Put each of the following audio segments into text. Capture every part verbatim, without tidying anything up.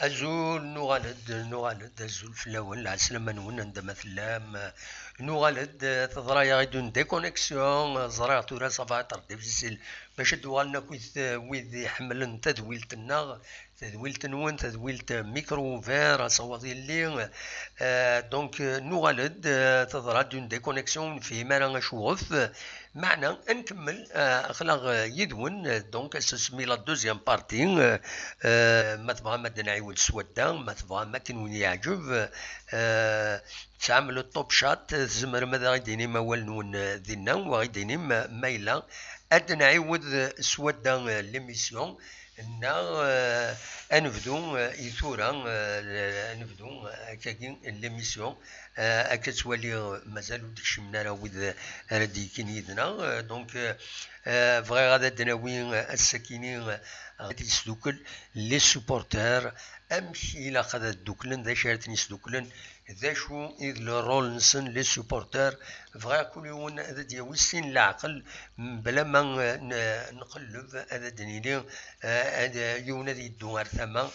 Azul, nuɣal-d, nuɣal-d, azul fell-awen, lɛeslama-nwen, anda ma tellam. Nuɣal-d, teḍra-yaɣ-id une déconnexion, ẓriɣ tura ça va être difficile bac ad d-uɣalen akk wid, wid iḥemmlen tadwilt-nneɣ, tadwilt-nwen, tadwilt Micro Ouvert, asawaḍ yelli. Euh, donc, euh, nuɣal-d, euh, teḍra-d une déconnexion, ur nefhim ara acuɣef. Meɛna, ad nkemmel, euh, aql-aɣ, euh, yid-wen, euh, donc, ad s-nsemmi la deuxième partie, euh, euh, ma tebɣam ad d-nɛiwed s wadda, ma tebɣam akken wen-yeɛǧeb, euh, tesɛam le top chat, tzemrem ad aɣ-d-tinim awal-nwen, euh, dinna, u aɣ-d-tinim, euh, ma yella ad d-nɛiwed, euh, s wadda, euh, l'émission, neɣ, euh, ad nebdu, euh, i tura, euh, ad nebdu, euh, akkagi l'émission, euh, akka ttwaliɣ, euh, mazal ur d-kcimen ara wid, euh, ara d-yekkin yid-neɣ. Euh, donc, euh, euh, bɣiɣ ad d-nawi, euh, ass-akini, euh, ad yesdukkel les supporters, amek ilaq ad dduklen, d acu ara ten-yesduklen, d acu i d le rôle-nsen, les supporters. Bɣiɣ kul yiwen ad d-yawi sin leɛqel, mebla ma, eh, n-, nqelleb, ad d-nini, eh, ad, yiwen ad yeddu ar tama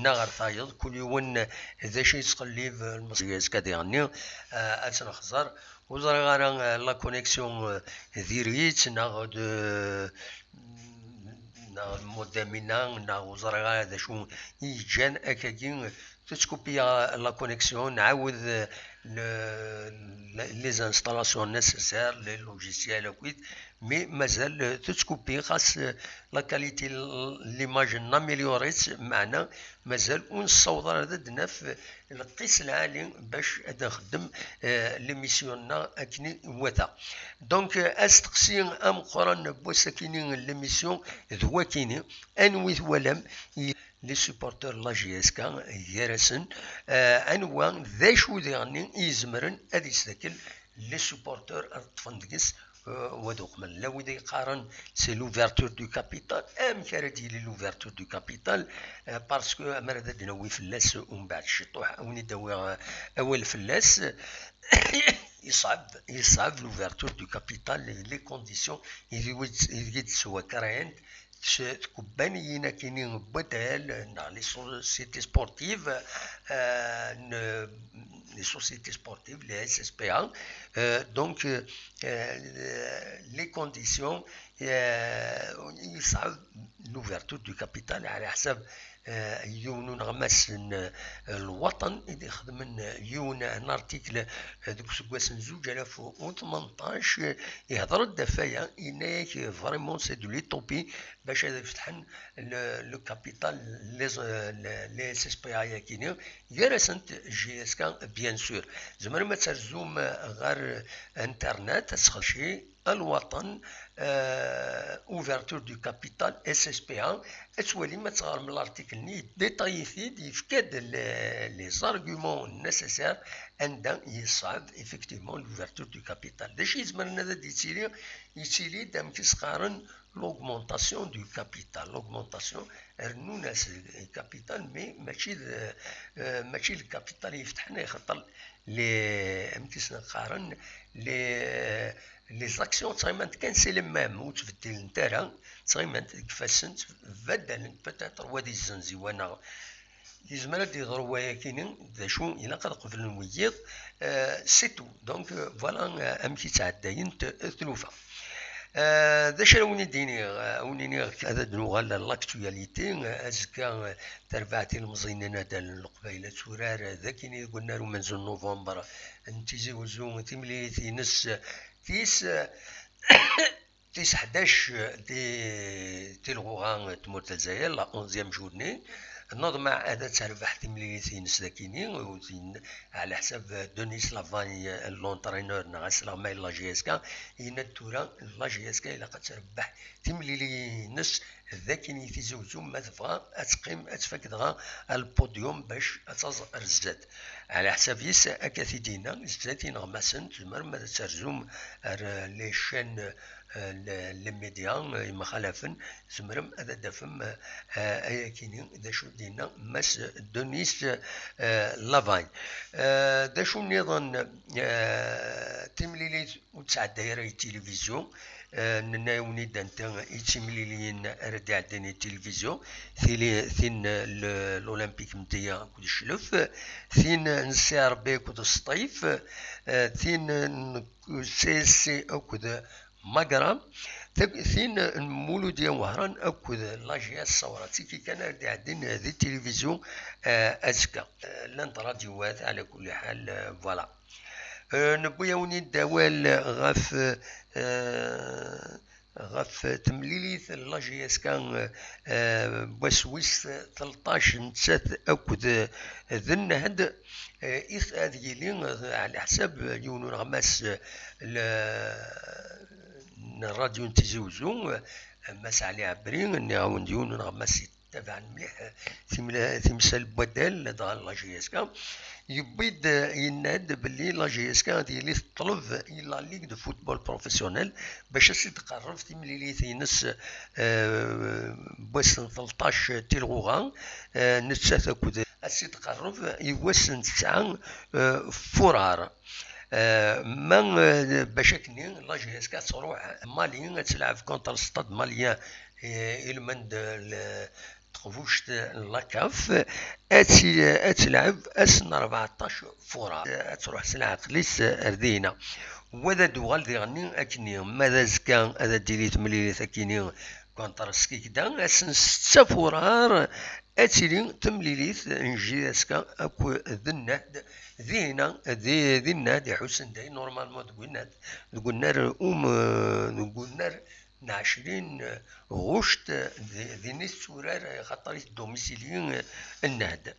neɣ ar tayeḍ, kul yiwen d acu yettqellib, eh, lmeṣri-as ad iɣenni, eh, ad tt-nexẓer. Ur ẓriɣ ara, eh, la connexion, eh, diri-tt neɣ d, neɣ d Mudamina, neɣ ur ẓriɣ ara d acu i yeǧǧan akkagi tettkupi la connexion, nɛawed, euh, le, le, les installations nécessaires, les logiciels akkit, mais mazal, euh, tettkupi, xas, euh, la qualité, l-, l'image n améliorée-tt, meɛna mazal ur nessaweḍ ara ad d-naf, euh, lqis lɛali bac ad nxeddem, euh, l'émission-nneɣ akken iwata. Donc, euh, asteqsi ameqqran n wass-akini n l'émission d wakini, anwi twalam les supporters n la J S K gar-asen, eh, anwa d acu diɣenni i izemren ad yesdakel les supporters ad ṭṭfen deg-s, eh, wad uqmen. La wid i yeqqaren c'est l'ouverture du capital. Amek ara d-yili l'ouverture du capital? Eh, parce que amar ad d-nawi fell-as umbeɛd ciṭuḥ, ad wen-id-awiɣ, eh, awal fell-as. Yeṣɛeb, yeṣɛeb l'ouverture du capital, les conditions ideg i d-, ideg i d-ttwakrayent s-, tkubbaniyin akini n waddal, neɣ les sociétés sportives, euh, ne-, les sociétés sportives, les S S P A. Euh, donc, euh, euh, les conditions, euh, yeṣɛeb l'ouverture du capital, ɛla ḥsab, euh, yiwen uneɣmas n, euh, Lwaṭen i d-ixedmen, euh, yiwen n article, euh, deg useggas n zuǧ alaf u tmenṭac, euh, ihder-d ɣef waya, yenna-yak, euh, vraiment c'est de l'utopie bac ad fetḥen le, le capital, les, euh, les, les S S P A-yakini, gar-asent J S K, bien sûr. Tzemrem ad terzum, euh, ɣer, euh, internet, ad tesxerci Alwaṭen, euh, ouverture du capital, S S P A, ad twalim, ad teɣrem l'article-nni, yedétaille-it-id, yefka-d les, les arguments nécessaires, anda yeṣɛeb effectivement l'ouverture du capital. D acu yezemren ad d-yettili? Yettili-d amek i s-qqaren l'augmentation du capital. L'augmentation, rennun-as capital, mais mačči d, euh, mačči d capital yefetḥen, axaṭer les, amek i sen-qqaren, les, les actions ttɣimant kan c'est les mêmes, ur ttbeddilent ara, ttɣimant deg ifassen, ttbaddalent peut-être, wa d izzenz i waneɣ. Yezmer ad d-yeḍru wayakini, d acu ilaq ad qeblen wiyiḍ, euh, c'est tout. Donc, euh, voilà, euh, amek i ttɛeddayent, euh, tlufa. Euh, d acu ara wen-id-iniɣ? Euh, ad wen-iniɣ ad d-nuɣal à l'actualité, euh, azekka, euh, tarbaɛt ilemẓiyen n adal n Leqbayel ad turar, euh, d akini deg unnar umenzu n November n Tizi Wezzu timlilit-ines tis, euh, tis ḥdac, euh, di, di lɣuɣa n tmurt n Lezzayer, la onzième journée. Neḍmeɛ ad terbeḥ timlilit-ines dakini, ɛla ḥsab Denis Lavagne, l'entraîneur neɣ asleɣmay n la J S K, yenna-d tura la J S K ilaq ad terbeḥ timlilit-ines dakini i Tizi Uzzu ma tebɣa ad teqqim, ad tfak dɣa le podium bac ad taẓ ar zdat. Ɛla ḥsab-is, akka t-id-yenna, zdat ineɣmasen, tzemrem ad terzum ar les chaînes, les médias yemxalafen, tzemrem ad d-tafem ayakini d acu d-yenna Mass Denis Lavagne. D acu nniḍen, timlilit ur tesɛedday ara i tilivizyu. Nenna-yawen-id anta i d timliliyin ara d-iɛeddan i tilivizyu, tin n l'Olympique Mtaya akked Cclef, tin n C R B akked Sṭif, tin n C S C akked Magra, tin n Mouloudia Wahran akked la J S Sawra. D tigi kan ara d-iɛeddin di tilivizyu azekka. Llant radyuwat, ɛla kulli ḥal, voilà. Newwi-yawen-id awal ɣef ɣef temlilit n la J S K n wass wis tleṭṭac, nettat akked Dennehd, ad yili ɛla ḥsab yiwen uneɣmas n rradyu n Tizi Uzzu, Mass Ɛli Ɛebri, nniɣ-awen-d yiwen uneɣmas tabaɛen mliḥ timsal n waddal dɣa la J S K, yewwi-d, yenna-d belli la J S K ad yili teṭleb i la Ligue de Football Professionnel bac ad s-id-tqerreb timlilit-ines n wass n tleṭṭac tilɣuɣa, nettat akked ad s-id-tqerreb i wass n tesɛa furar. Ma bac akkenni la J S K ad truḥ Mali ad telɛeb contre Stade Malien, ilmend teqbuct n la CAF, ad telɛeb ass n rbeɛṭac furar, ad truḥ s leɛqel-is ar dina. Wa ad d-uɣal diɣenni akkenni, ma d azekka ad d-tili temlilit akkenni contre Skikda, ass n setta furar ad tili temlilit n J S K akked Dennehd dina, di Dennehd iḥussen day normalement deg unnar, deg unnar um deg unnar n ɛecrin ɣuct, din i tetturar, xaṭer i tdomicili Nnehd.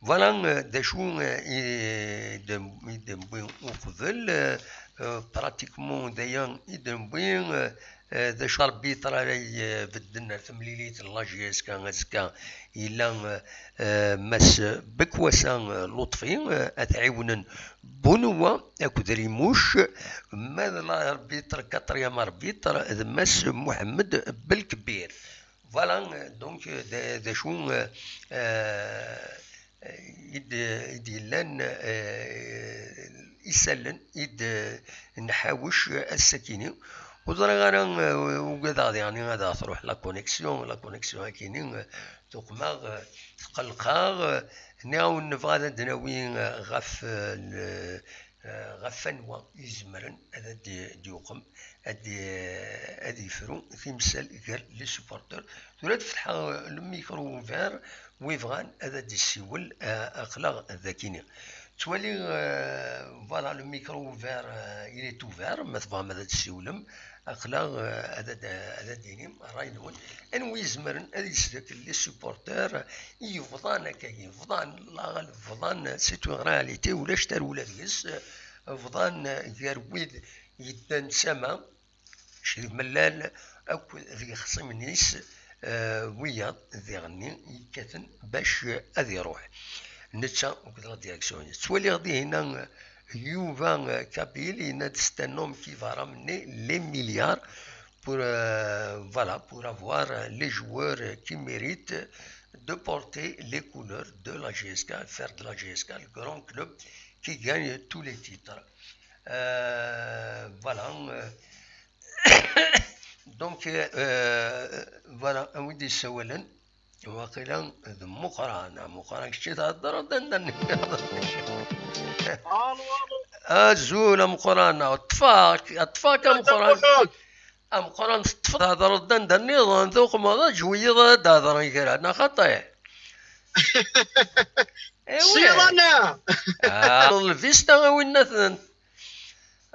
Voilà d acu i d-newwi uqbel, pratiquement d aya i d-newwi. D acu arbitre ara ibedden ar temlilit n la J S K azekka? Yella Mass Bekwasa Lutfi, ad t-ɛiwnen Bunwa akked Rimuc, ma d l'arbitre, quatrième arbitre, d Mass Muḥemmed Belkbir. Voilà, donc d acu i d-yellan, isallen i d-nḥawec ass-akini. Ur ẓriɣ ara, ugadeɣ diɣen ad aɣ-truḥ la connexion, la connexion akini tuqem-aɣ, tqelleq-aɣ. Nniɣ-awen nebɣa ad d-nawi ɣef ɣef wanwa izemren ad d-yuqem, ad d-yefru timsal gar les supporteurs. Tura ad fetḥeɣ le micro ouvert, wi bɣan ad d-yessiwel, aql-aɣ d akini. Ttwaliɣ, voilà, le micro ouvert, il est ouvert, ma tebɣam ad d-tessiwlem, aql-aɣ ad d-inim ṛṛay-nwen. Anwa izemren ad yesdakel les supporteurs i yebḍan akka, yebḍan, la bḍan, c'est une réalité, ulac tarewla deg-s, bḍan gar wid yeddan d tama, Crif Mellal akked d yexṣimen-is, wiyaḍ diɣenni yekkaten bac ad iruḥ netta akked la direction-is. Ttwaliɣ dihinna Yuba Kabil yenna-d c'est un homme qui va ramener les milliards pour, euh, voilà, pour avoir les joueurs qui méritent de porter les couleurs de la J S K, faire de la J S K le grand club qui gagne tous les titres. Euh, voilà. Euh, donc, euh, voilà, un oui des Sawalen. Waqila d Muqran. A Muqran, kečč i theddreḍ anda nniḍen. Azul a Muqran, ṭṭfeɣ-k, ṭṭfeɣ-k a Muqran. A Muqran, teṭṭfeḍ, theddreḍ-d anda nniḍen, tuqmeḍ ad ǧwiyeḍ ad d-hedren kra, neɣ xaṭi? Siḍana! Ah, lvista a winna-ten.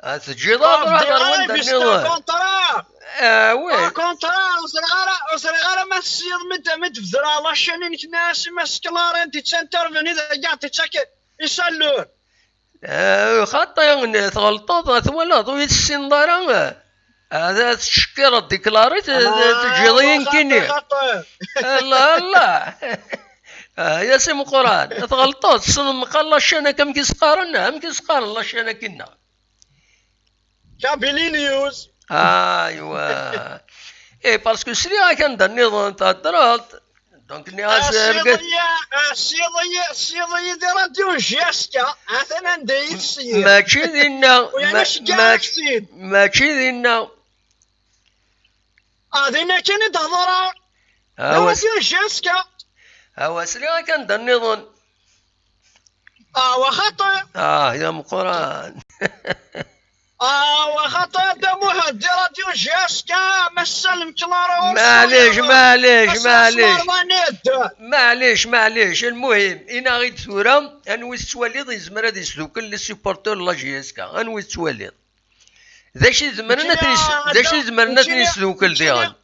Ah, teǧǧiḍ ad truḥeḍ ar wanda nniḍen. Contraire. Ah, oui. Au contraire, ur ẓriɣ ara, ur ẓriɣ ara ma tessiḍ mi d-, mi d-bdreɣ la chaîne-inek-nni, asmi ma s Clarin d-yettinterveni dagi, d-yettak isallun. Ah, xaṭi, tɣelṭeḍ, twalaḍ, ur yi-tessineḍ ara. Ad tettcekkireḍ di Clarin, teǧǧiḍ-iyi nekkini. Allah, Allah. Ah, ya si Meqqran, tɣelṭeḍ, tessneḍ meqqar la chaîne akka amek i s-qqaren, amek i s-qqaren la chaîne-agi-nneɣ? Kabili News. Aywa. Eh, parce que sliɣ-ak anda nniḍen theddreḍ. Donc, nniɣ-as, ah, argaz, siḍ-iyi, ah, siḍ-iyi, siḍ-iyi di radio J S K. Atan anda i tseyyed. Mačči dinna. Mačči dinna. Ah, dinna kan i d-hedreɣ. Awa, di radio J S K. Awa, sliɣ-ak anda nniḍen. Ah, wa xaṭi. Ah, ya Meqqran. Ah, wa xaṭi, a Dda Muḥend, di radio J S K, ma ssalem Clarin. Maɛlic, maɛlic, maɛlic. Maɛlic, maɛlic. Lmuhim, inaɣ-id tura, anwa i tettwaliḍ yezmer ad yesdukel les supporters n la J S K? Anwa i tettwaliḍ? D acu i zemren ad ten-is-, d acu i zemren ad ten-yesdukel diɣen?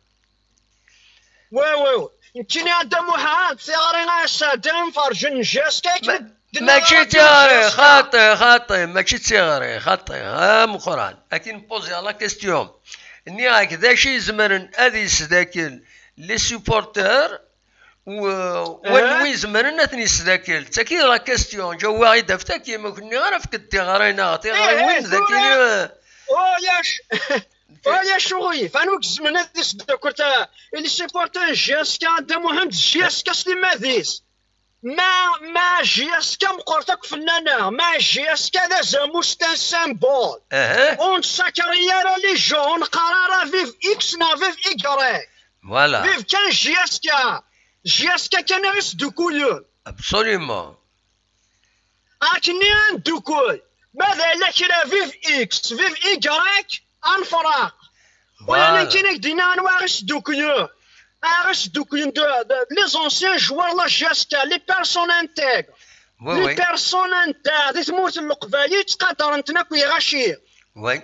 Wi, wi, wi. Nekkini a Dda Muḥend, tiɣri ass-a d imferrǧen n J S K. Ma-, mačči d tiɣri, xaṭi, xaṭi, mačči d tiɣri, xaṭi, a Meqqran. Akin poser la question. Nniɣ-ak d acu i zemren ad yesdakel les supporters, u-, wanwa i zemren ad ten-yesdakel? D tagi i d la question. Ǧawaɣ-id ɣef tagi, ma ur k-nniɣ ara efk-d tiɣri neɣ tiɣriwin, eh, eh, d akini, eh. Oh, yac. Oh, yac uɣilif. Anwa i izemren ad yesdakel ta-, les supporters n J S K, a Dda Muḥend, J S K s timmad-is. Ma, ma J S K meqqret akk fell-aneɣ, ma J S K d azamul, c'est un symbole. Ur nessakri ara les gens, ur neqqar ara vive X neɣ vive Y. Voilà. Vive kan J S K. J S K kan i ɣ-isdukkuyen. Absolument. Akken i ad ndukkel. Ma d ala kra vive X, vive Y, ad nefreq. Voilà. Ula d nekkin ad k-d-iniɣ anwa i ɣ-isdukkuyen. Ɣ-isdukkuyen de, de, les anciens joueurs la J S K, les personnes intègres. Oui, oui. Les personnes intègres di tmurt n Leqbayel ttqadaren-ten akk lɣaci. Oui.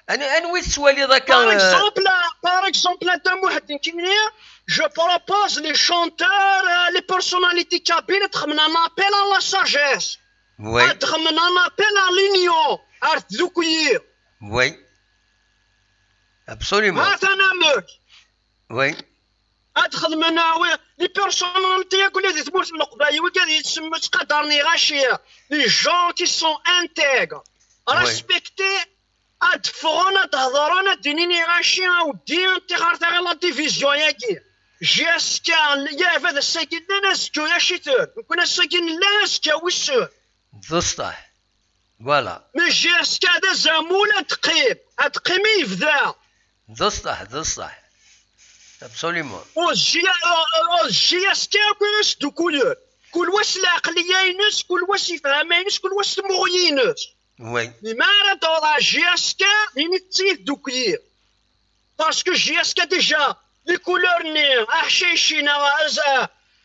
Ani-, anwa i tettwaliḍ akka, par, euh, exemple, par exemple, a Dda Muḥend, nekkini, je propose les chanteurs, euh, les personnalités kabyles ad xedmen un appel à la sagesse. Oui. Ad xedmen un appel à l'union, ar tdukli. Oui. Absolument. Hatan amek. Oui. Ad xedmen, ah, oui, les personnalités akk di tmurt n Leqbayel, wigad yettsemmi ttqadaren lɣaci, les gens qui sont intègres, oui, respectés, ad ffɣen, ad hedren, ad d-inin lɣaci, a weddi, ṭṭixer taɣi la division-agi. Jusqu'à, ya, ad ass-agi llan, azekka ulac-iten. Nekkni ass-agi nella, azekka wissen. D ṣṣeḥ. Voilà. Mais J S K d azamul, ad teqqim. Ad teqqim i yebda. D ṣṣeḥ, d ṣṣeḥ. Absolument. Ur J-, ur, ur J S K akk i isdukkulen. Kul wa s lɛeqliya-ines, kul wa s ifhama-ines, kul wa s tmuɣli-ines. Oui. Mi ara d-taweḍ ɣer J S K, ini-tt-id dukli. Parce que J S K déjà, les couleurs-nni, aḥcic-nni, az-,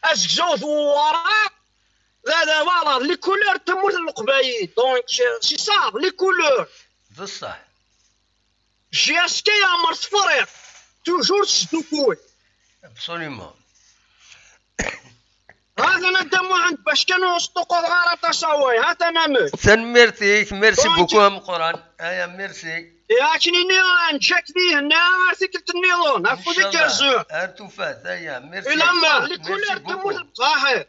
azegzaw d uwaraɣ, d, d, voilà, les couleurs n tmurt n Leqbayel. Donc, euh, c'est ça, les couleurs. D ṣṣeḥ. J S K yeɛmer tefriq, toujours tesdukul. Absolument. Hatan a Dda Muḥend, bac kan ur sṭuqquḍeɣ ara aṭas awal. Hatan amek. Tanemmirt-ik, merci beaucoup ameqqran. Aya, merci. Akken i nniɣ, neǧǧa-k di henna ar tikkelt nniḍen, afud igerrzen. Inchallah. Ar tufat, aya, merci. Merci beaucoup.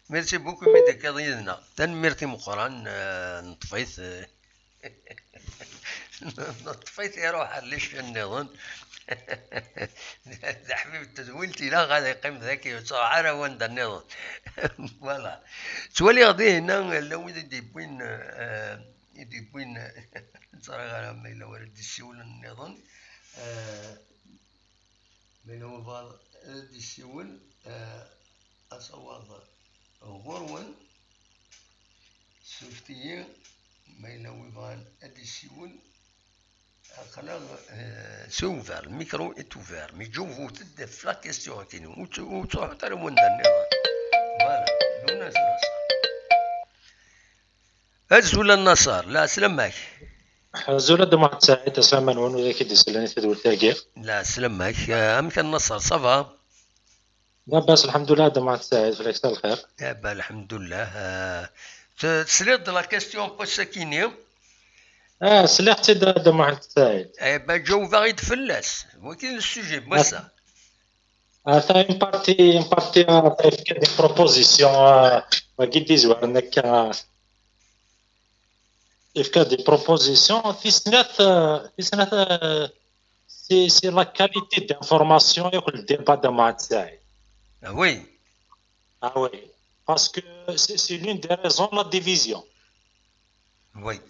Merci beaucoup imi d-tekkiḍ yid-neɣ. Tanemmirt i Meqqran, eh, neṭṭef-it, eh, neṭṭef-it iruḥ ar lici nniḍen. D aḥbib n tedwilt, ilaq ad yeqqim daki, ur yettruḥ ara wanda nniḍen. Voilà. Ttwaliɣ dihinna llan wid i d-yewwin, eh, i d-yewwin, ur ẓriɣ ara ma yella wara d-yessiwlen nniḍen. Eh, Ma yella wabɛaḍ ad d-yessiwel, eh, asawaḍ ɣur-wen, surfet-iyi. Ma yella wi bɣan ad d-yessiwel, aql-aɣ, eh, c'est ouvert, le micro est ouvert, mais ǧawbet-d ɣef la question akkin, ur tt-, ur ttruḥut ara wanda nniḍen. Voilà, luna s Naṣer. Azul a Naṣer, lɛeslama-k. Azul a Dda Muḥend Saɛid, asama-nwen, wid akk i d-isellen i tedwilt-agi. La, sslam-ak. Eh, amek a Nnaṣer, ça va? Labas, lḥemdullah, a Dda Muḥend Saɛid, fell-ak lxir. Eh ben, lḥemdullah. Eh, te-, tesliḍ-d la question n wass-akini? Ah, sliɣ-tt-id a Dda Muḥend Saɛid. Eh ben, ǧawbeɣ-id fell-as. Wagi d le sujet n wass-a. Ata une partie, une partie, euh, yefka des propositions, euh, wagi d-izwaren akka, euh, yefka des propositions, tis snat, euh, tis snat, euh, c'est, c'est la qualité d'information et le débat de Mohamed Saïd. Ah oui. Ah oui. Parce que c'est, c'est l'une des raisons de la division. Oui.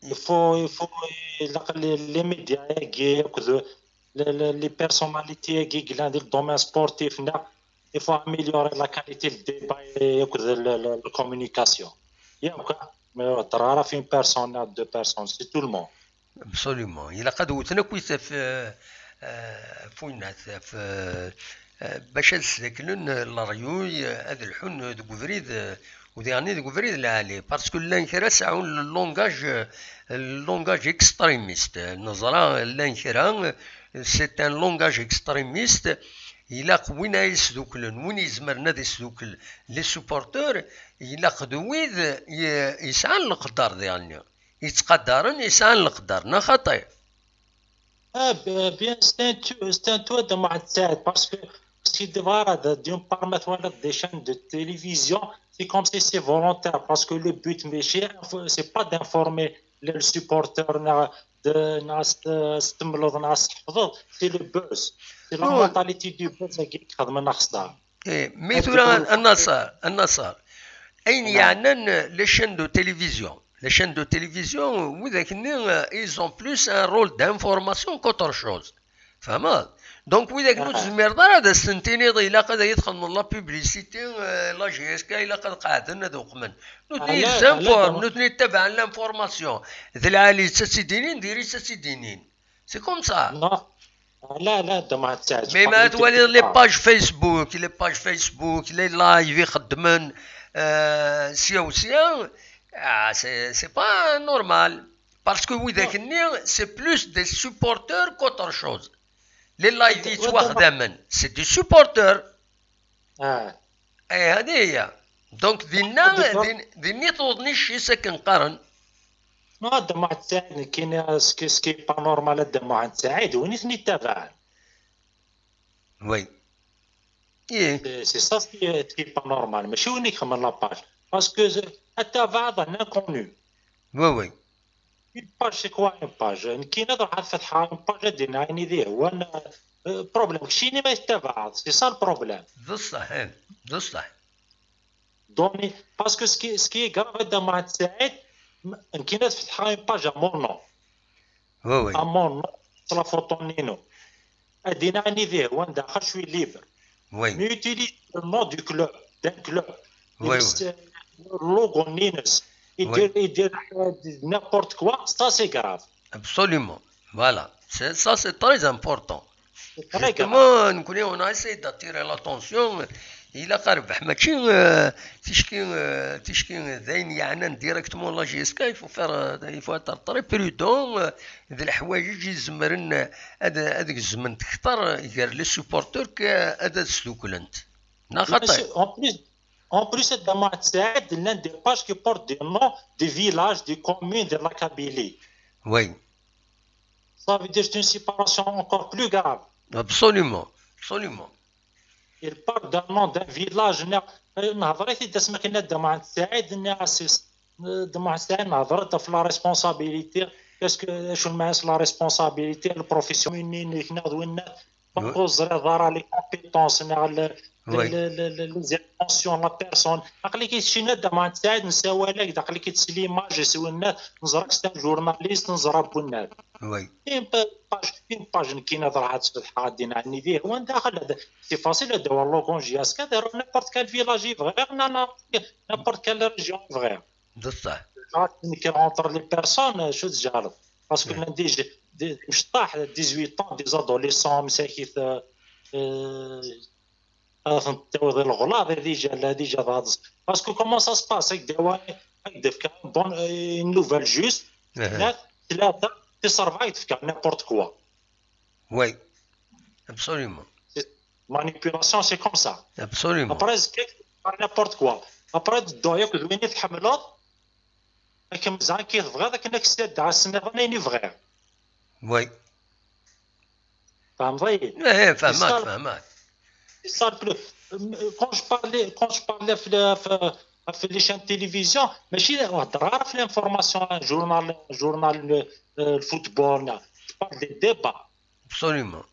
Il faut, il faut, ilaq les, les médias-agi, akked les, les, les personnalités-agi yellan di le domaine sportif, neɣ il faut améliorer la qualité de débat et akked le, le, la communication. Yakk, mais ur heddeṛ ara f une personne, neɣ deux personnes, c'est tout le monde. Absolument. Ilaq ad wten akkit ɣef, eh, ɣef winnat, ɣef, eh, eh, bac ad sdaklen, eh, leryuy, eh, ad lḥun deg ubrid, eh, u diɣen deg ubrid lɛali. Parce que llan kra seɛɛun le langage, eh, le langage extrémiste. Neẓra llan kra, eh, c'est un langage extrémiste. Ilaq win ay isduklen, win izemren ad isdukel les supporters, ilaq d wid ye-, yesɛan leqder diɣen. Yettqadaren, yesɛan leqder, neɣ xaṭi? Ah, b-, bien, c'est un tout, c'est un tout a Dda Mohamed Saïd, parce que si de, d'une part, ma twalaḍ des chaînes de télévision, c'est comme si c'est volontaire, parce que le but, mačči, c'est pas d'informer le, le supporter, neɣ d-, neɣ s-, s-temmleḍ, neɣ s-tḥefḍeḍ, c'est le buzz. C'est la mentalité du buzz agi i ixedmen axeṣṣar. Eh, mais tura, a Nnaṣer, a Nnaṣer, ayen yeɛnan les chaînes de télévision, les chaînes de télévision, widak-nni, euh, ils ont plus un rôle d'information qu'autre chose. Tfehmeḍ? Donc, widak ur tezmireḍ ara ad as-ten-tiniḍ, ilaq ad iyi-txedmeḍ la publicité, euh, la J S K, ilaq ad qeɛden, ad uqmen. Nutni, ils informent, nutni ttabaɛen l'information. D lɛali-tt ad tt-id-inin, diri-tt ad tt-id-inin. C'est comme ça. Non. Ala, ala, Dda Mohamed Saïd, mais ma twaliḍ les pages Facebook, les pages Facebook, les lives i xeddmen, euh, sya u sya, ah, c'est, c'est pas normal. Parce que widak-nni, c'est plus des supporters qu'autre chose. Les lives yettwaxdamen, c'est des supporters. Ah. Eh, هذه هي. Donc, dinna, din, dinni tuḍen icci-s akken qqaren. Non, a Dda Mohamed Saïd, nekkini, ce qui, ce qui est pas normal a Dda Mohamed Saïd, win i ten-ittabaɛen. Oui. Eh. C'est, c'est ça ce qui est, ce qui est pas normal. Mačči win i ixedmen la page. Parce que, euh, ad tabaɛeḍ un inconnu. Oui, oui. Une page, c'est quoi une page? Nekkini ad ruḥeɣ ad fetḥeɣ une page, ad d-iniɣ ayen i d-ihwan, euh, problème. Keččini ma tettabaɛeḍ, c'est ça le problème. D ṣṣeḥ, eh, d ṣṣeḥ. Donc, parce que ce qui, ce qui est grave a Dda Mohamed Saïd, m-, nekkini ad fetḥeɣ une page à mon nom. Oui, oui. À mon nom, s la photo-nni-inu. Ad d-iniɣ ayen i d-ihwan daxel, je suis libre. Oui. Mais utilise le nom du club, d'un club. Oui, oui. Le logo-nni-ines. Il dit, il dit n'importe quoi, ça c'est grave. Absolument. Voilà. C'est, ça c'est très important. C'est très grave. Justement, nekkni, on a essayé d'attirer l'attention. Ilaq ad rbeḥ, mačči, euh, ticki, euh, ticki d ayen yeɛnan directement la J S K, il faut faire, euh, il faut être très prudent, euh, d leḥwayeǧ i izemren ad, ad gezment kter gar les supporters que ad, ad sduklent. Neɣ xaṭi? En plus, en plus, a Dda Mohamed Saïd, llan des pages qui portent des noms des villages, des communes de la Kabylie. Oui. Ça veut dire c'est une séparation encore plus grave. Absolument, absolument. Il parle d'un nom d'un village, neɣ, eh, nehḍer-it-id asmi akken a Dda Mohamed Saïd, nniɣ-as, eh, Dda Mohamed Saïd, nehḍer-d ɣef la responsabilité, qu'est-ce que, acu lmeɛna-s la responsabilité, le professionnel-nni-inek neɣ d winna, pas que ur teẓriḍ ara les compétences, neɣ le, le, le, le, le, les intentions, la personne. Aql-ik-id keččini a Dda Mohamed Saïd, nessawal-ak-d, aql-ik-id s l'image, s winna, neẓra-k c'est un journaliste, neẓra n winna. Oui. Une pa-, page, une page nekkini ad ruḥeɣ ad tt-fetḥeɣ ad d-iniɣ ayen i d-ihwan daxel, c'est facile ad d-awiɣ logo n J S K, ad aruɣ n'importe quel village i bɣiɣ, neɣ, neɣ n'importe quelle région i bɣiɣ. D ṣṣeḥ. Ad nekreɣ entre les personnes, acu tjeɛleḍ? Parce que llan des, des imceṭṭaḥ, dix-huit ans, des adolescents, msakit, euh, euh, ad ten-tawiḍ i leɣlaḍ, déjà, là, déjà, d aḍes. Parce que comment ça se passe, ad k-d-awi, ad k-d-efk un bon, euh, une nouvelle juste, Aha. Tlata, tis rebɛa i d-fkeɣ n'importe quoi. Oui, absolument. Manipulation, c'est comme ça. Absolument. Après, n'importe quoi. Après, d-dduɣ yakk d win i tḥemmleḍ, akken zɛan ki tebɣiḍ, akken ad k-s-d-ɛassen iḍan ayen i bɣiɣ. Oui. Fehmeḍ-iyi? Eh, fehmeɣ, fehmeɣ. C'est ça le plus. Quand je parlais, quand je parlais في ال-، في، في les chaînes télévision, ماشي هضر غير في l'information, un journal, un journal, euh, le football, là. Je parle des débats. Absolument.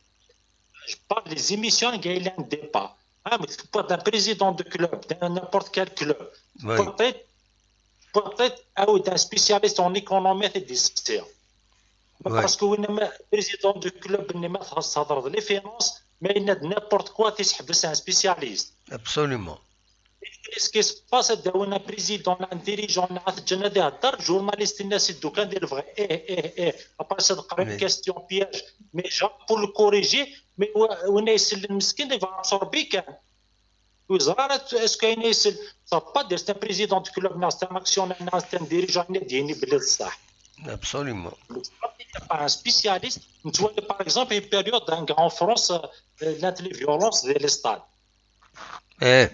Je parle des émissions, il y a un débat. Hein, mais tu peux être un président de club, d'un n'importe quel club. Oui. Peut-être, peut-être, ah oui, d'un spécialiste en économie, c'est des... Oui. Parce que وين ما président de club, وين ما تهضر les finances, mais il y a n'importe quoi, c'est un spécialiste. Absolument. Ce qui se passe, un président, un dirigeant, un journaliste, il est le vrai. Eh, eh, eh. Après, c'est une question piège. Mais genre, pour le corriger, mais وين يسال المسكين, il va absorber كان. وزرارة, est-ce qu'il y a une... Ça pas de, c'est un président de club, c'est un actionnaire, c'est un dirigeant, il est bien, il est ça. Absolument. Un spécialiste, tu vois, par exemple, une période, hein, en France, euh, la violence dans les stades. Eh.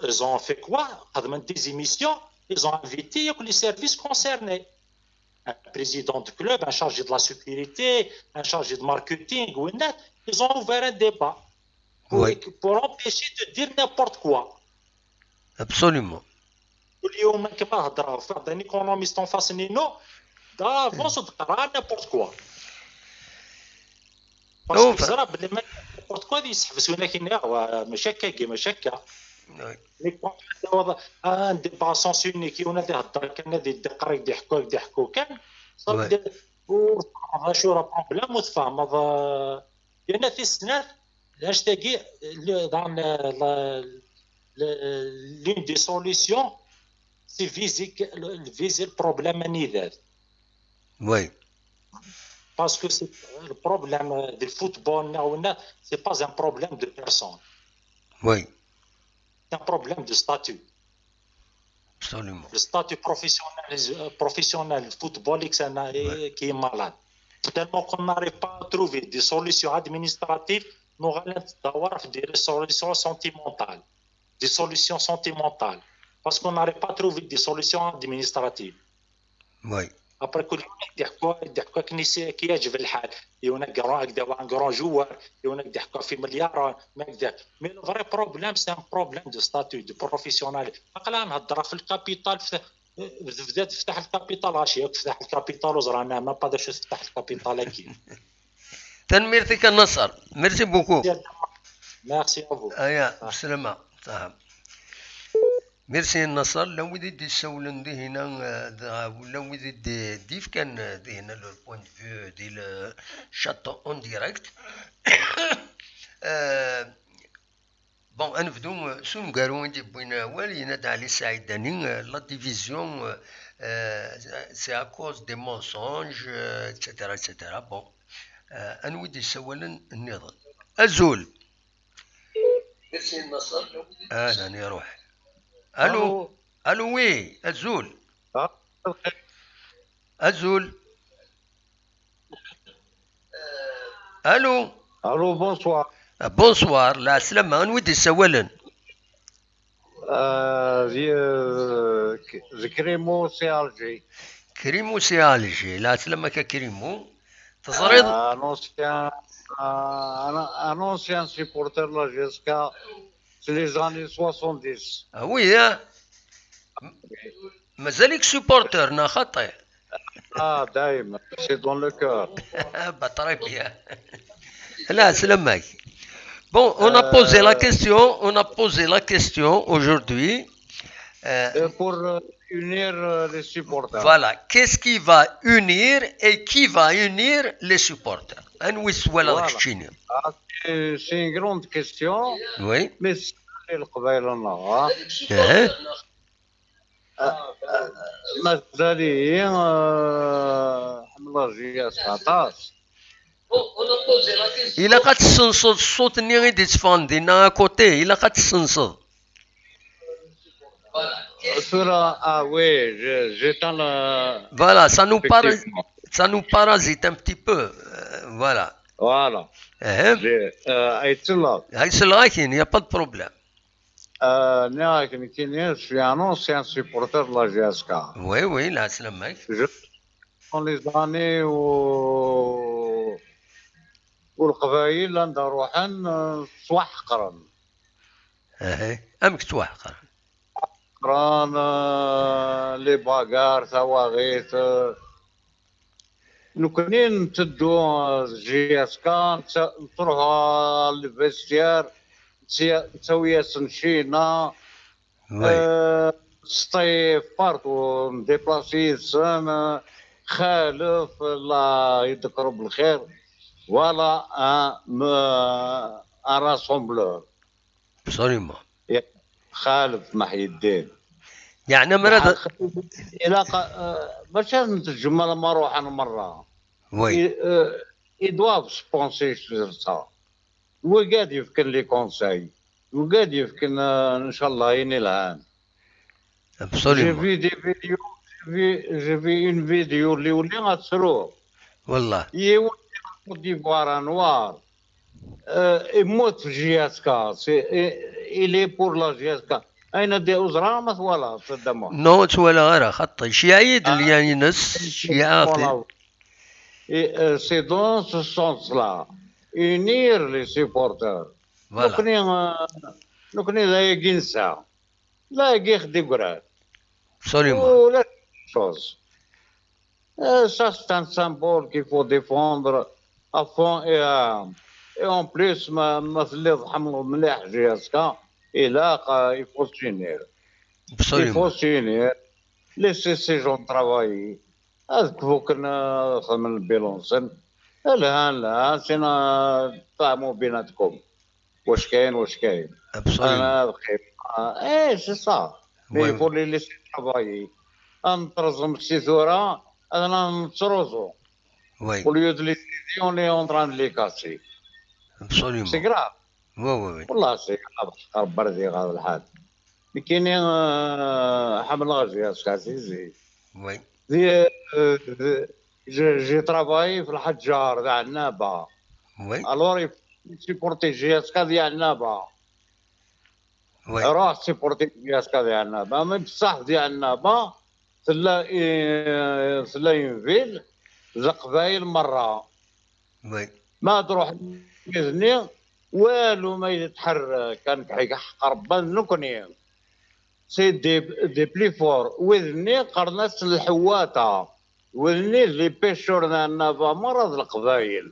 Ils ont fait quoi? Ils ont des émissions, ils ont invité les services concernés. Un président de club, un chargé de la sécurité, un chargé de marketing, وين ما, ils ont ouvert un débat pour, oui, pour empêcher de dire n'importe quoi. Absolument. واليوم كيما هضر واحد un économiste en face, نينو، d'avance تقرا n'importe quoi. Parce que زرا بلي ما n'importe quoi غادي يسحبس، ولكن لا، هو ماشي هكا، ماشي هكا. Oui. Mais quand هذا وضع، آه، un débat à sens unique، وين غادي يهضر كان غادي يدقر، غادي يحكوا، غادي يحكوا كان. صافي، oui، وراه شو راه problème وتفاهم. هذا لأن في السنة، لاش تاقي، le-، dans le-، le-، le-، l'une des solutions, c'est viser que-، le-، viser le problème anida. Oui. Parce que c'est le problème, euh, du football, non, non, c'est pas un problème de personne. Oui. C'est un problème de statut. Absolument. Le statut professionnel, euh, professionnel football, c'est un, ouais, qui est malade. Tellement qu'on n'arrive pas à trouver des solutions administratives, nous allons avoir des solutions sentimentales. Des solutions sentimentales. Parce qu'on n'arrive pas à trouver des solutions administratives. Oui. Après, كل يوم يدي حكوا، يدي حكوا كني سي-، كي يعجب الحال. يونا grand، هكذا هو un grand joueur، يونا يدي حكوا في مليار، ما هكذا. Mais le vrai problème, c'est un problème de statut, de professionnel. أقلا نهضر في الكابيتال، في، بدات تفتح الكابيتال، غاشي ياك تفتح الكابيتال وزرانا ما باداش تفتح الكابيتال أكيد. تنميرتك النصر. Merci beaucoup. Merci à vous. أيا، آه. بسلامة. صح. Merci النصر. Llan wid i d-issawlen di hina, eh, dɣa, llan wid i d-, d-ifkan, eh, di hina leur point de vue, di le chat en direct. Eh, bon, ad nebdu, eh, s uneggaru i d-yewwin awal, yenna-d Ɛli Saɛid Dani, eh, la division, eh, eh, c'est à cause des mensonges, eh, et cetera, et cetera. Bon, eh, anwa i d-issawalen nniḍen? Azul. Ah, nani iruḥ. Allô. Allô. Allô, oui, azul. Ah. Azul. Allô. Allô, bonsoir. Ah, bonsoir, lɛeslama, anwa i d-issawalen? Ah, d, euh, d Krimo, c'est Alger. Krimo, c'est Alger, lɛeslama-k a Krimo. Teẓriḍ? Ah, un ancien, ah, un, un ancien supporter de la J S K, c'est les années soixante-dix. Ah oui, hein? M-, mazal-ik supporter, neɣ xaṭi? Ah, دايما, c'est dans le cœur. Bah, très bien. Lɛeslama-k. Bon, on a posé la, euh, question, on a posé la question aujourd'hui. Euh, euh, pour, euh, unir, euh, les supporters. Voilà. Qu'est-ce qui va unir et qui va unir les supporters? Anwa i s-twalaḍ keččini? Ah, c'est, c'est une grande question. Oui. Mais c'est les Leqbayel, hein. Eh. Ah, ah, mazal-iyi, euh, ḥemmleɣ J S K aṭas. Ilaq ad tessenseḍ ṣṣut-nni i d-itteffɣen dinna à côté, ilaq ad tessenseḍ. Tura, ah oui, je- j'éteins le. Voilà, ça nous, para- Effectivement. Ça nous parasite un petit peu. Euh, voilà. Voilà. Hein? J'ai- euh, Aytella. Hay selɣakin, il n'y a pas de problème. Euh, nniɣ-ak nekkini, je suis un ancien supporter de la J S K. Oui, oui, la semaine. Je dans les années où où Leqbayel anda ruḥen, euh, ttwaḥeqren. Ahem. Amek ttwaḥeqren? Qqran, euh, les bagarres, tawaɣit, euh, nekkni nteddu, euh, J S K, nttruḥu ɣer le vestiaire, nttawi-asen ccina, Oui. Sṭif partout, ndéplasi yid-sen, euh, Xalef, Allah yeddekker belxir. Voilà un, un rassembleur. Absolument. Xalef Maḥyeddin. Yeɛni amer ad Ilaq, euh, mačči ad ntejjem alamma ruḥen merra. Oui. Ils, euh, ils doivent se pencher sur ça. Wigad yefken les conseils. Wigad yefken, euh, ncallah, ayen ilhan. J'ai Absolument. Vu des vidéos, j'ai vu, j'ai vu une vidéo اللي ولي غتسرو. والله. Yiwen Côte d'Ivoire, un noir. Euh, يموت في J S K. C'est, il est pour la J S K. أين دي أزرار ما ثوالا صدمه. Non, ur ttwalaɣ ara, xaṭi. Cyayi d lyan-ines, cyaṭi. Voilà. Et, euh, c'est dans ce sens-là. Unir les supporters. Voilà. Nekkni, euh, nekkni d ayagi nesɛa. D ayagi i ɣ-d-yeggran. Absolument. Ulac chose. Euh, ça, c'est un symbole qu'il faut défendre à fond et, euh, et en plus, ma, ma telliḍ tḥemmleḍ mliḥ J S K, ilaq, euh, il faut s'unir. Il faut Absolument. S'unir. Laisser ces gens travailler. Ad kfuken, euh, xedmen lbilu-nsen. Lhan, lhan, sina tfehmu بيناتكم. واش كاين، واش كاين. Absolument. انا بخير. آه، ايه، c'est ça. Mais Oui. Il faut les laisser travailler. Ad nettreẓem si tura, ad nettruẓu. Oui. Au lieu de les aider, on est en train de les casser. Absolument. C'est grave. Oui, oui, oui. والله c'est grave. ربي يرضي هذا الحال. Nekkini, euh, ḥemmleɣ J S K si zik. Oui. Di, euh, di, j'ai, j'ai travaillé في الحجار, di Ɛennaba. Oui. Alors, il faut supporter J S K di Ɛennaba. Oui. Ruḥ supporter J S K di Ɛennaba. Mais بصح di Ɛennaba, tella, euh, tella une ville, d Leqbayel merra. Oui. Ma tṛuḥ wid-nni, walu ma yetḥerrek, ad nekk ḥeqq Rebbi d nekkni. C'est des, des plus forts. Wid-nni qqaren-asen lḥewwata. Wid-nni d les pêcheurs n Ɛennaba merra d Leqbayel.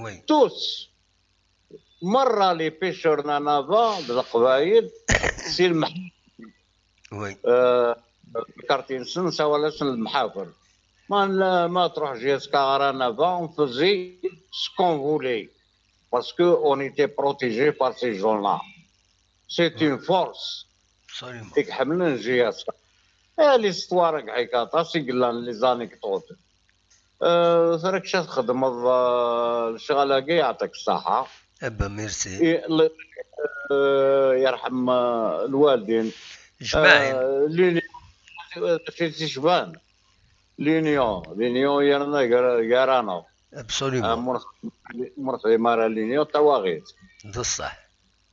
Oui. Tous. Merra les pêcheurs n Ɛennaba d Leqbayel, si Lemḥ- Oui. euh, le quartier-nsen, ssawalen-asen Lemḥafel. Ma, ma tṛuḥ J S K ɣer Ɛennaba, on faisait ce qu'on voulait. Parce que on était protégé par ces gens-là. C'est une force. Absolument. I iḥemmlen J S K. Eh, l'histoire-agi aṭas i yellan, les anecdotes. Euh, tura kečč ad txedmeḍ, euh, lecɣal-agi, yeɛṭik ṣṣeḥḥa. Eh ben, merci. I, le- euh, yerḥem, euh, lwaldin. Jmaɛin. Euh, l'union, c'est c'est Chban. L'union, l'union yerna gar-, gar-aneɣ. Absolument. Mur-, mur-, mur-, l'union tawaɣit. D ṣṣeḥ.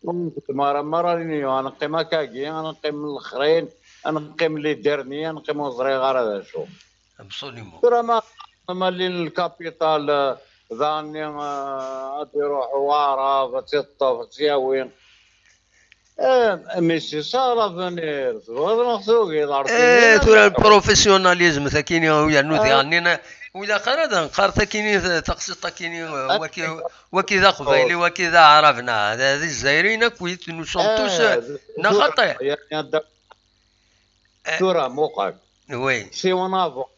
Ur nxeddem ara merra l'union, ad neqqim akkagi, ad neqqim lexrin, ad neqqim les derniers, ad neqqim ur ẓriɣ ara d acu. Absolument. Tura ma, ma lin lkapital, eh, daɣenni, eh, ad iruḥ Waɛrab, ad tt-iṭṭef, ad tt-yawi. Eh, mais c'est ça l'avenir, tebɣiḍ neɣ tugiḍ, ar Eh, tugid, tura ad le professionnalisme, takini, u yernu Ah. diɣenni, u ilaq ara ad nqar takini, taqsiṭ takini, waki, waki d aqbayli, waki d aɛrab, neɣ d, d izzayriyen akk, nous sommes tous, Eh, neɣ xaṭi. يعني هذا Eh. tura muqel. Oui, Si on avance,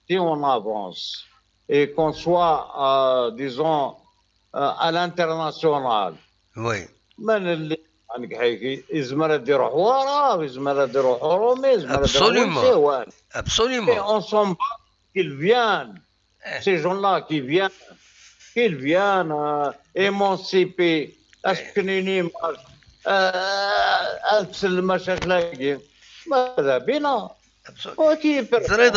si on avance et qu'on soit, euh, disons, euh, à l'international, oui, من اللي عندك حيكي يزمر دير حوارة، يزمر دير حرومي، يزمر دير Absolument. حوارة. Et absolument. On s'en bat qu'ils viennent. Eh. Ces gens-là qui viennent, qu'ils viennent, euh, émancipés, asken une image, euh, ad nsel lmacakl-agi. ماذا بينا؟ وكي يفرق؟ تريد،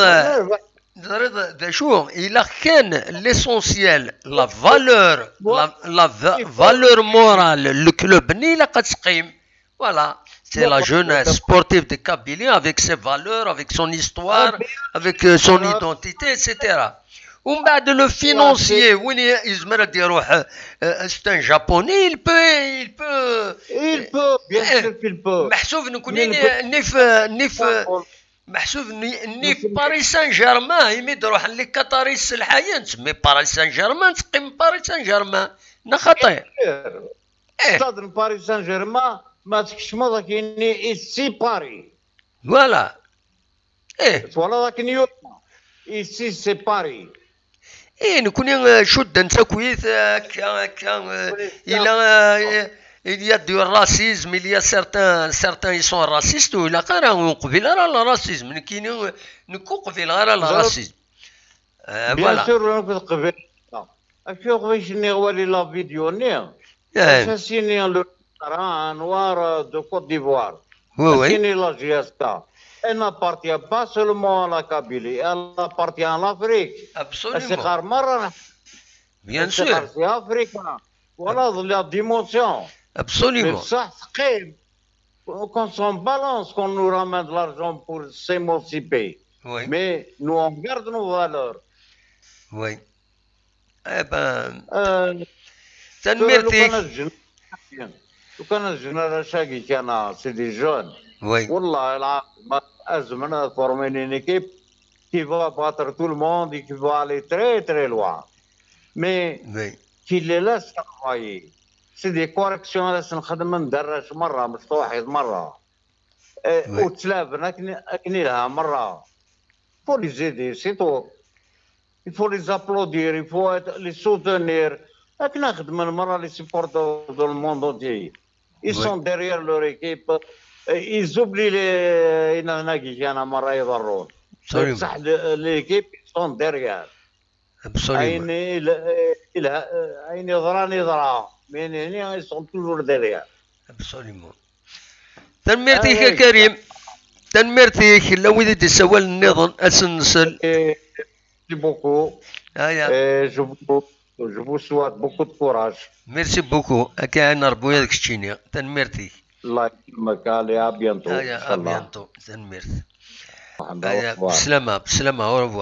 تريد، شو il a كان l'essentiel, la valeur, la, la va- valeur morale, le club ني لا قد تقيم. Voilà, c'est la jeunesse sportive de Kabylie avec ses valeurs, avec son histoire, avec euh, son identité, et cetera. ومن بعد le financier وين يزمر يروح؟ C'est un japonais, il peut, il peut. Il peut, bien sûr qu'il peut. محسوب نكوني نيف نيف محسوب نيف Paris Saint-Germain. يمي تروح لي كاتاري السلحايين تسمي Paris Saint-Germain, تقيم Paris Saint-Germain. نخطي. ايه, stade Paris Saint-Germain ما تكشمض كيني ici Paris. Voilà. ايه, voilà كنيو ici c'est Paris. ايه, نكوني شدن تاكويت هكا هكا. الى il y a du racisme, il y a certains, certains ils sont racistes, ولا قرا نقبل على le racisme نكيني نكو قبل على le racisme. Bien sûr نكو قبل. اكو قبيش ني غوالي la vidéo ني اش سيني le terrain noir de Côte d'Ivoire. Oui, oui. Signé la J S K. Elle n'appartient pas seulement à la Kabylie, elle appartient à l'Afrique. Absolument. C'est مرة. Bien sûr. C'est Afrique. Voilà la dimension. Absolument. بصح ثقيل. Quand on balance, qu'on nous ramène de l'argent pour s'émanciper. Oui. Mais nous, on garde nos valeurs. Oui. Eh ben, euh, تنميرتك. لو كان الجن-، لو كان الجنرال شاقي كان c'est des jeunes. Oui. والله العظيم أزمنا former une équipe qui va battre tout le monde et qui va aller très très loin. Mais oui. Qui les laisse travailler. C'est des corrections, laisse نخدم ندرس مرة مش توحيد مرة. وتلعب هناك. أكني لها مرة. Faut les aider, c'est tout. Il faut les applaudir, il faut être, les soutenir. هكنا خدمة مرة les supporters dans le monde entier. Ils sont derrière leur équipe. Ils oublient les هنا هناك أنا مرة يضرون. بصح l'équipe ils sont derrière. Absolument. عيني لا، لا، عيني ضراني ضرا. من هنا ils sont toujours derrière. Absolument. تنميرتك يا كريم. تنميرتك لو يدي سوال النظام أسنسل. Merci beaucoup. هيا. Je vous, je vous souhaite beaucoup de courage. Merci beaucoup. أكا عين ربي هذاك الشينيا. تنميرتك. الله يسلمك. Allez, à bientôt. هيا، إن شاء الله. À bientôt. تنميرت. هيا، بسلامة، بسلامة. Au revoir.